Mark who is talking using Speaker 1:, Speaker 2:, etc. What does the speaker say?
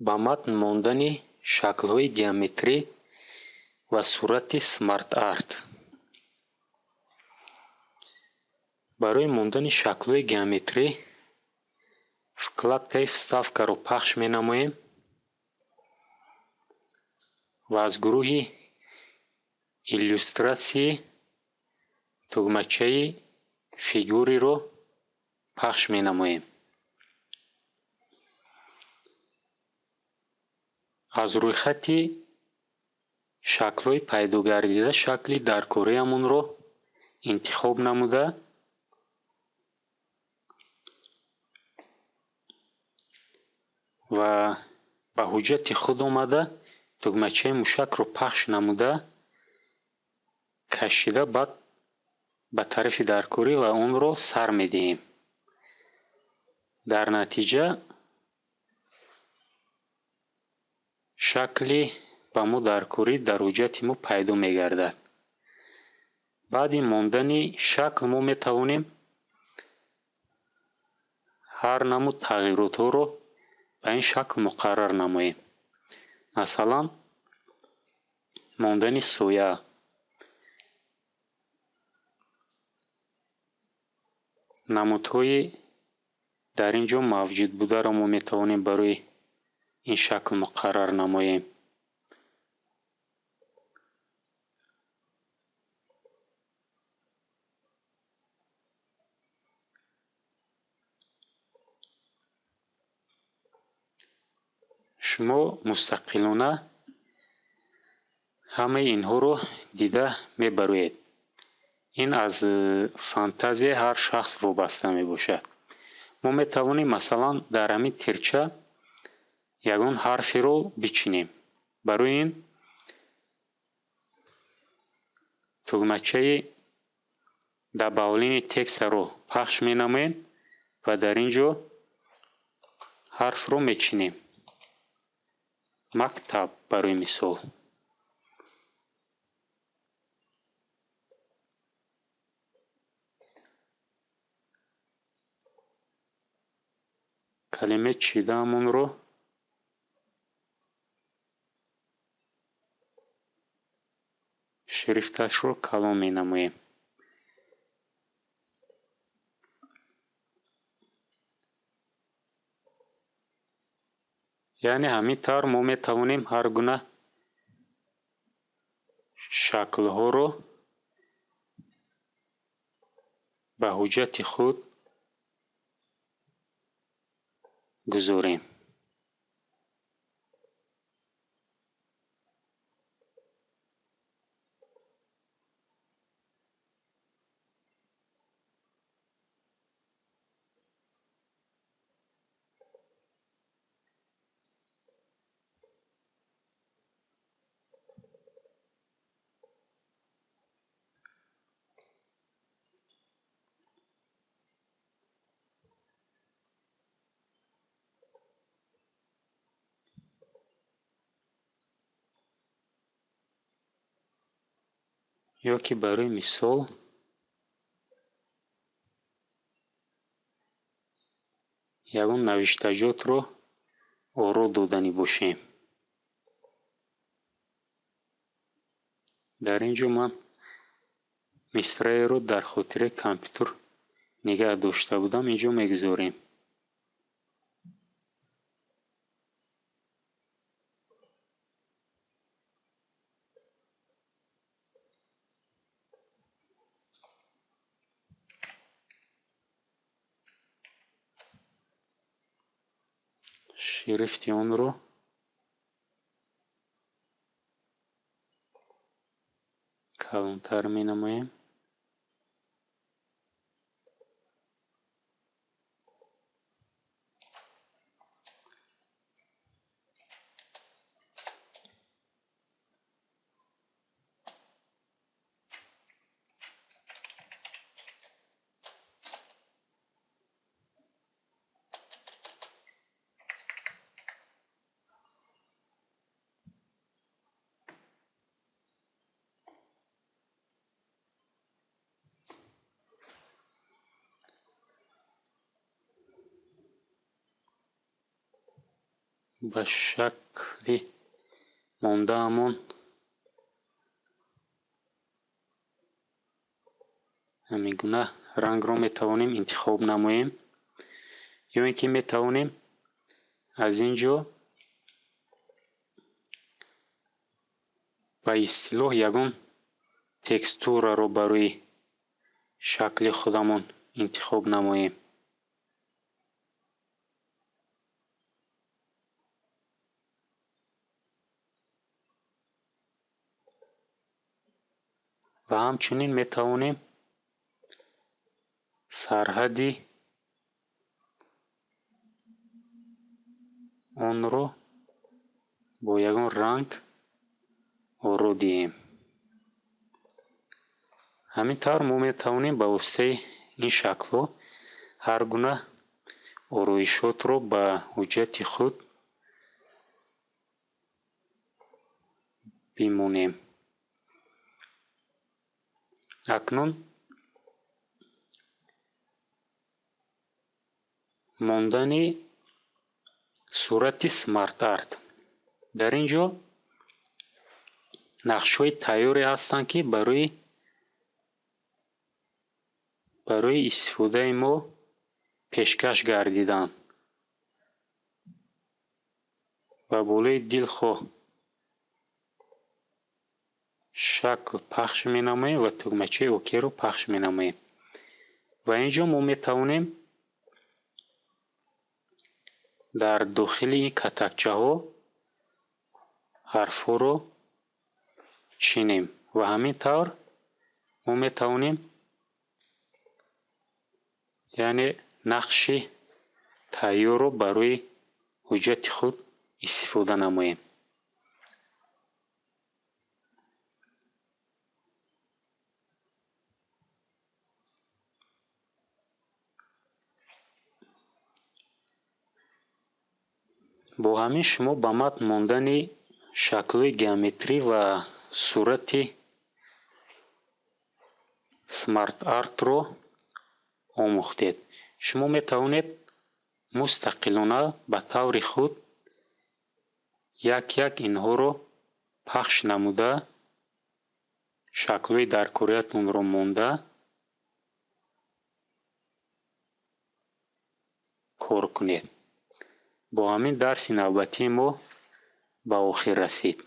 Speaker 1: Ба матн мондани шаклҳои геометрӣ ва сурати смарт-арт. Барои мондани шаклҳои геометрӣ вкладкаи «Вставкаро» пахш менамоем ва аз гурӯҳи «Иллюстратсии» тугмачаи «Фигурыро» пахш менамоем. Аз рӯйхати шаклҳои пайдогардида шакли даркориамонро интихоб намуда, ва ба ҳуҷҷати худ омада, тугмачаи мушакро пахш намуда, кашида, баъд ба тарафи даркорӣ ва онро сар медиҳем. Дар натиҷа шакли ба мо даркорӣ дар ҳуҷҷати мо пайдо мегардад. Баъди мондани шакл мо метавонем ҳар намуд тағйиротҳоро ба ин шакл муқаррар намоем. Масалан, мондани соя, намудҳои дар ин ҷо мавҷуд бударо мо метавонем барои ин шакл муқаррар намоем. Шумо мустақилона ҳамаи инҳоро дида мебароед. Ин аз фантазияи ҳар шахс вобаста мебошад. Мо метавонем, масалан, дар ҳамин тирча ягон ҳарферо бичинем. Барои ин тугмачаи «Добавление текстаро» пахш менамоем ва дар ин ҷо ҳарфро мечинем. Мактаб барои мисол. Калимаи чидаамонро шрифташро калон менамоем. Яъне ҳамин тавр мо метавонем ҳар гуна шаклҳоро ба ҳуҷҷати худ гузорем. Ё ки барои мисол ягон навиштаҷотро оро доданӣ бошем. Дар ин ҷо ман мисраеро дар хотираи компютер нигаҳ дошта будам, ин ҷо мегузорем. Шрифти онро калонтар менамоем. Ба шакли мондаамон ҳамин гуна рангро метавонем интихоб намоем, ё ин ки метавонем аз ин ҷо ба истилоҳ ягон текстураро барои шакли худамон интихоб намоем. Ва ҳамчунин метавонем сарҳади онро бо ягон ранг оро диҳем. Ҳамин тавр мо метавонем ба воситаи ин шаклҳо ҳар гуна ороишотро ба ҳуҷҷати худ бимонем. Акнун мондани сурати SmartArt. Дар ин ҷо нақшҳои тайёре ҳастанд, ки барои истифодаи мо пешкаш гардиданд. Ба болои дилхоҳ шакл пахш менамоем ва тугмачаи ОК-ро пахш менамоем. Ва ин ҷо мо метавонем дар дохили ин катакчаҳо ҳарфҳоро чинем ва ҳамин тавр мо метавонем, яъне нақши тайёрро барои ҳуҷҷати худ истифода намоем. Бо ҳамин шумо ба матн мондани шаклҳои геометрӣ ва сурати SmartArt-ро омӯхтед. Шумо метавонед мустақилона ба таври худ як-як инҳоро пахш намуда, шаклҳои даркориятонро монда кор кунед. Бо ҳамин дарси навбатии мо ба охир расид.